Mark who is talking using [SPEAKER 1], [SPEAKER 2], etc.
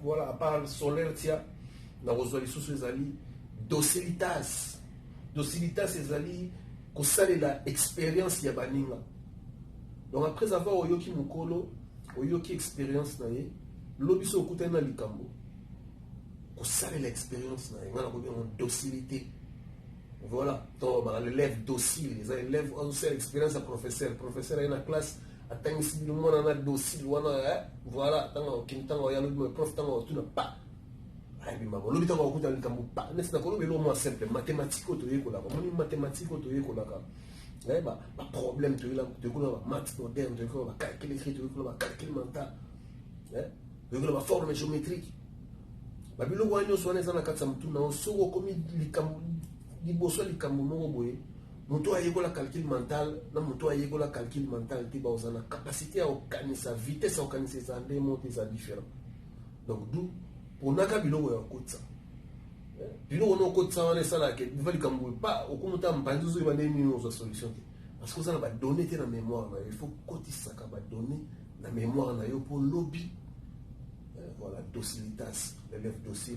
[SPEAKER 1] Voilà, à part solertia, nakozwa lisusu ezali docilitas. Docilitas ezali kosalela expérience ya baninga. Donc après avoir oyoki mokolo, oyoki expérience na ye, lobi so okutani na likambo, kosalela expérience na ye, ngai nakoki yango docilité. Voilà, to baka l'élève docile, eza élève azosala expérience ya professeur. Professeur aye na classe, atangisi bino, mwana na docile wana, eh? Voilà, ntango okende, ntango oya lobi, prof ntango otuna pa ayebi mama lobi, ntango okuta likambo pa neti nakoloba eloko mwa simple, mathématique oyo toyekolaka. Omoni mathématique oyo toyekolaka, baproblème toyekola, bamaths moderne toyekola, bacalcul écrit toyekola, bacalcul mental toyekola, baforme géométrique, babiloko wana nyonso wana eza na kati ya motu na yo. Soki okomi likambo liboso ya likambo moko boye, moto ayekola calcul mental na moto ayekola calcul mental te, baoza na capacité ya kokanisa, vitesse ya kokanisa eza nde mo te, eza différent. Donc du ponaka biloko ya kokotisa, biloko na okotisa wana esalaka biva likambo pa okomuta mpanzi, ozoyeba nde nini ozwa solution te, parce que oza na badonnées te na mémoire na yo. Il faut kotisaka badonnées na mémoire na yo mpo lobi. Voilà, docilitas, l'élève docile.